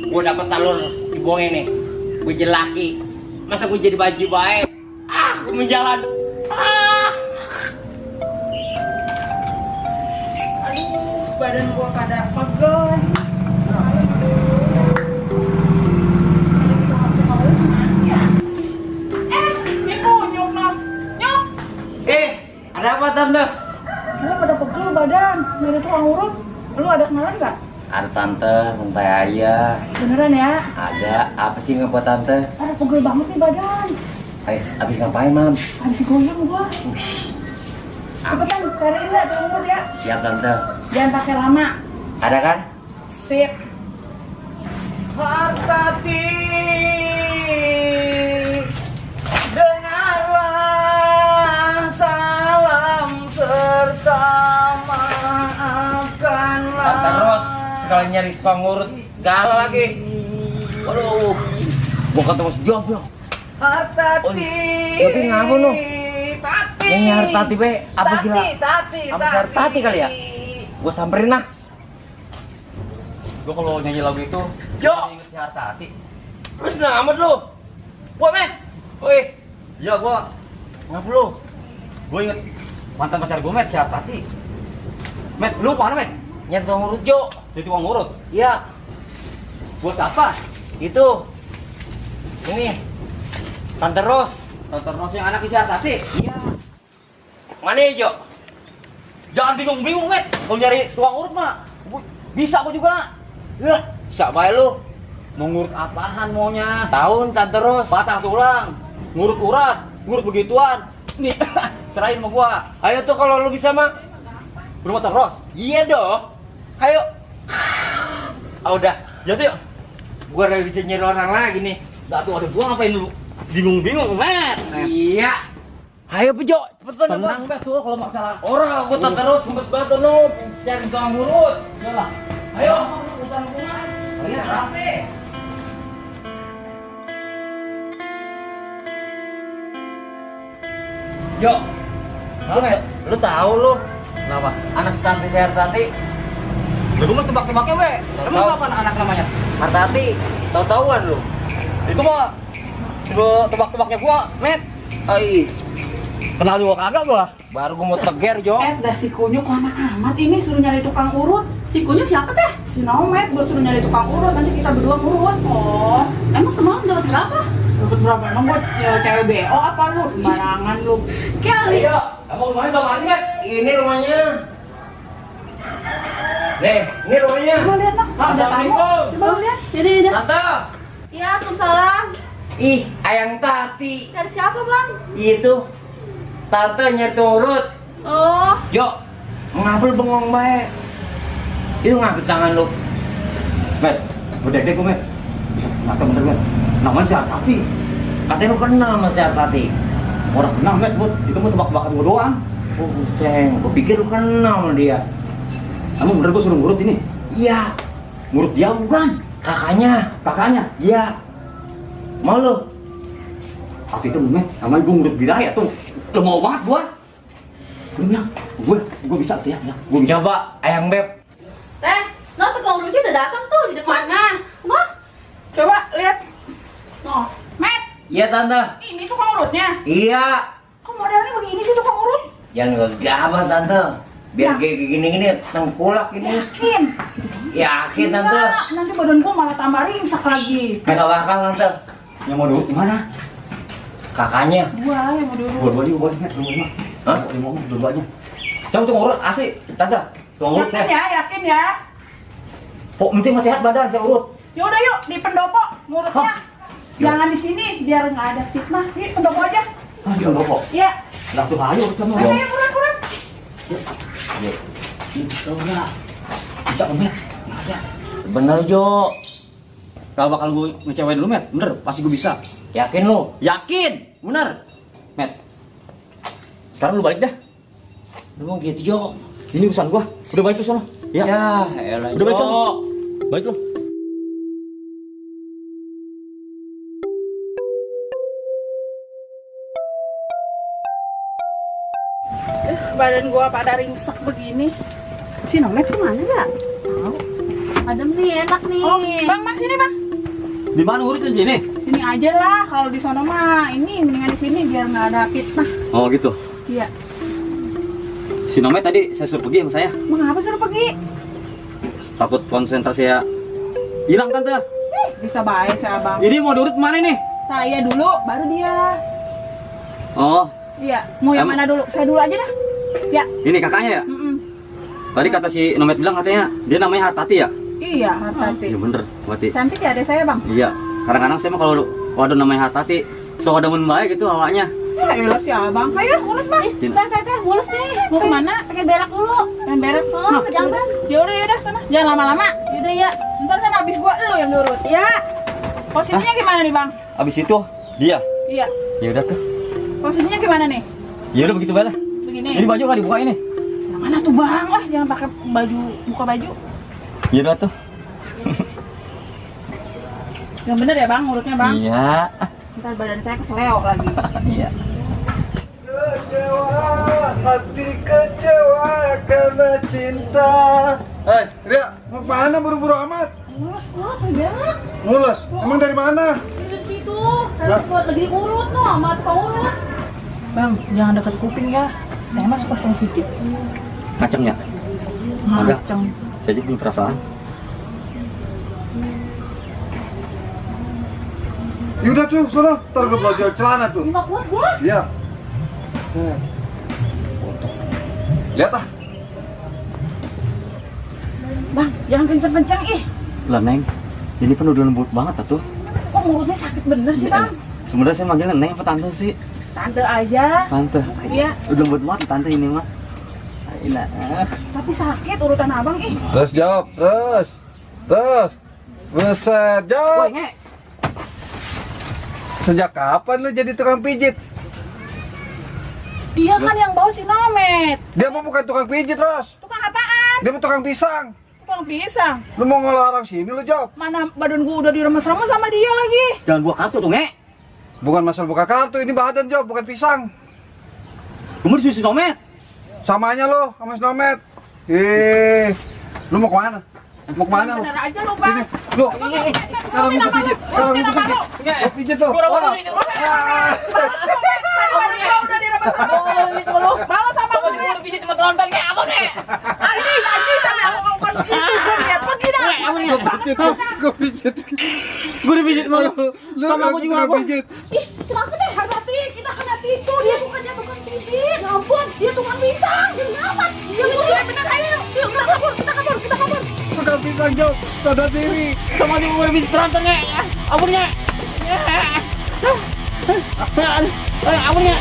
Gue dapet talur cibonge nih. Gue jadi laki. Masa gue jadi baju baik? Gue menjalan. Aduh, badan gua pada pegel. Si kunyuk noh. Nyuk. Ada apa tante? Lu pada pegel badan. Nyari tukang urut. Lu ada kenalan nggak? Ada tante, santai aja. Beneran ya? Ada, apa sih ngebuat tante? Ada pegel banget nih badan. Abis ngapain, Mam? Habis goyang gua. Cepetan cariin dah tukang urut ya. Siap tante. Jangan pakai lama. Ada kan? Sip. Hati dengarlah salam serta maafkanlah. Terus sekali nyari tukang urut gagal lagi. Waduh, gua ketemu si Jomblo. Tati. Tapi ngapa lu? Tati. Yang nyari Tati be, apa gila? Tati. Apa nyari Tati kali ya? Gua samperin lah. Gua kalau nyanyi lagu itu, Jo. inget si Tati. Terus amat lu. Gua men. Woi, Iya gua. ngapa lu? Gua inget mantan pacar gua met si Tati. Met, lu mana met? Nyari tukang urut Jo. Jadi tukang urut. Iya, Buat apa? itu. Ini. Tante Ros. Tante Ros yang anak si Tati. Iya. Mana ya, Jo? Jangan bingung-bingung, met. Kalau nyari tukang urut mah bisa gua juga. Lah, sak bae lu. Mau ngurut apaan maunya? Tahun Tante Ros. Patah tulang, ngurut urat, ngurut begituan. Nih, serahin sama gua. Ayo tuh kalau lu bisa mah. Rumah Tante Ros. Iya dong. Ayo. Udah. Jadi, Gua udah bisa nyari orang lagi nih. tuh ada gua ngapain lu? Bingung-bingung, met. Iya. Ayo Bejo, cepetan. Tenang, bet tuh kalau masalah. Orang gua Tante Ros sempet banget lu cari tukang urut. Udah. Ayo. Urusan hubungan. Iya. Rapi. Jo. Apa, met? Lu tahu lu Kenapa? anak Tante Seher Tati? Lah gua mesti tebak-tebaknya, we. Emang Tahu. siapa anak namanya? Tati, tahu-tahuan lu. Itu mah gua tebak-tebaknya gua, met. Ai, Kenal juga kagak gua? baru gua mau teger, Jo. Dah si kunyuk lama amat ini suruh nyari tukang urut. Si kunyuk siapa teh? Si Nomet, gue suruh nyari tukang urut, nanti kita berdua ngurut. Oh, emang semalam dapat berapa? Dapat berapa? Emang gue ya, cewek BO apa lu? Sembarangan lu. Kali. Ayo, Emang rumahnya bang Ali, met? ini rumahnya. Nih, ini rumahnya. Coba lihat lah, ada tamu. Assalamualaikum. Coba lu lihat. Jadi. Tante. Iya, Waalaikumsalam. Ih, ayang Tati. Dari siapa bang? Itu Tante nyari urut. Oh, Yo, ngapel bengong bae. Itu ngapel tangan lu. Met, udah deh gua, met. Bisa ngata bener, met. Namanya si Tati. Katanya lu kenal sama si Tati. Orang kenal, met, buat itu mah tebak-tebakan gua doang. Oh, Seng, gua pikir lu kenal sama dia. Emang bener gua suruh ngurut ini? Iya, Ngurut dia bukan? kakaknya. Kakaknya. Iya. Mau lu? Waktu itu, met, namanya gua ngurut bidaya tuh. Udah mau banget gua. Gua bilang, gua bisa tuh ya, gua bisa. Coba ayang Beb. teh, nah tukang urutnya udah datang tuh di depan. Mana? Wah, coba lihat. Oh, Met, Iya Tante. ini tukang urutnya. Iya. Kok modelnya begini sih tukang urut? Jangan gegabah Tante. Biar Ya. kayak gini-gini tengkulak ini. Yakin? Yakin Tante. Enggak, nanti badan gua malah tambah ringsak lagi. Kagak bakal Tante. Yang mau duduk di mana? Kakaknya. Gua yang mau dulu. Dua-duanya boleh, met, dua-duanya. Hah? Boleh ngomong dua-duanya. Siapa tuh ngurut? Asli, Tante. Tuh ngurut Yakin saya. ya, yakin ya. Pok, penting masih sehat badan, saya urut. Yaudah yuk, di pendopo ngurutnya. Hah? Jangan di sini biar nggak ada fitnah. Yuk, pendopo aja. Ah, di pok. Iya. Lah tuh ayo kamu. Ayo, ayo, kurang. Ayo. Bisa enggak? Bisa met? Enggak ada. Bener Jo. Gak bakal gue ngecewain lu, met. Bener, pasti gue bisa. Yakin lu? Yakin, bener. Met. Sekarang lu balik dah. Lu mau gitu Jo. Ini urusan gua. Udah balik ke sana. Ya. Elah Udah balik Jo. sana. Baik lu. Badan gua pada ringsak begini. Si Nomet kemana ya? Tahu. Adem nih, enak nih. Oh, Bang, sini Bang. Di mana urutnya sini? Sini aja lah, kalau di sono mah ini mendingan di sini biar nggak ada fitnah. Oh gitu. Iya. Si Nomet tadi saya suruh pergi sama saya. Mengapa suruh pergi? Takut konsentrasi saya hilang tante. Bisa baik saya Bang. Ini mau diurut mana nih? Saya dulu, baru dia. Oh, Iya, mau yang Em- mana dulu? Saya dulu aja dah. Ya. ini kakaknya ya? Mm-mm. Tadi kata si Nomet bilang katanya dia namanya Hartati ya? Iya, Hartati. Iya bener, berarti. Cantik ya adek saya Bang. Iya, kadang-kadang saya mah kalau waduh namanya Hartati, so ada men baik gitu awaknya. Ya elah si Abang. Ayo, urut Bang. Teh, mulus nih. Mau kemana? Pengen berak dulu. Pengen berak. Oh, ke jalan. Ya udah sana. Jangan lama-lama. Yaudah ya. Ntar kan habis gua lu yang diurut. Ya. Posisinya gimana nih Bang? Abis itu dia, Iya. ya udah tuh. Posisinya gimana nih? Ya udah begitu baiklah. Begini. Ini baju nggak dibuka ini? Yang mana tuh Bang? Lah, jangan pakai baju buka baju. Ya udah tuh. Yang bener ya Bang, urutnya Bang. Iya. Ntar badan saya keseleo lagi. Iya. Kecewa, hati kecewa karena cinta. Hei, Ria, mau kemana buru-buru amat? Mulus loh, pengen berak. Mulus, emang dari mana? Dari situ. Harus buat lagi urut no, sama tukang urut. Bang, jangan dekat kuping ya. Saya mah suka sensitif. Ngacengnya. Agak. Ngaceng. Saya jadi punya perasaan. Yaudah tuh, sono, ntar gue pelajari celana tuh. Nggak kuat gua. Iya. Lihat ah. Bang, jangan kenceng-kenceng ih. Lah Neng, ini kan udah lembut banget tuh. Kok mulutnya sakit bener sih Bang? Sebenarnya saya manggilnya Neng apa Tante sih? Tante aja. Tante. Iya, Udah lembut banget Tante ini mah. Ayolah. tapi sakit urutan Abang ih. Terus jawab, terus. Buset, jawab. Nge. Sejak kapan lu jadi tukang pijit? Dia kan yang bawa si Nomet. Dia mau bukan tukang pijit, Ros. Tukang apaan? Dia mau tukang pisang. Tukang pisang. Lu mau ngelarang sini lu jawab. Mana badan gua udah diremes-remes sama dia lagi. Jangan buka kartu tuh Nge. Bukan masalah buka kartu, ini badan jawab, bukan pisang. Kamu disusi Nomet. Samanya lo sama si Nomet. Lu mau kemana? Mau kemana lu? Bener aja lu Bang. Ini, lu. Kalau mau pijit, kalau mau pijit. Mau pijit lu. Udah diremes-remes. Balas sama gua nih. Pijit sama tonton kayak apa kayak? Anjing sampai aku begitu gua lihat. Pergi dah. Gue pijit. Gue dipijit malu. Lu Sama aku juga tukang aku. pijit. Ih, kenapa deh Hartati? Kita kan hati itu. Dia bukannya tukang pijit. Ya ampun, dia tukang pisang. Kenapa? Dia musuh bener. Ayo, yuk kita kabur. Tukang pisang jawab, sadar diri. Sama juga gue dipijit tronton Nge. Ampun Nge. Ampun Nge.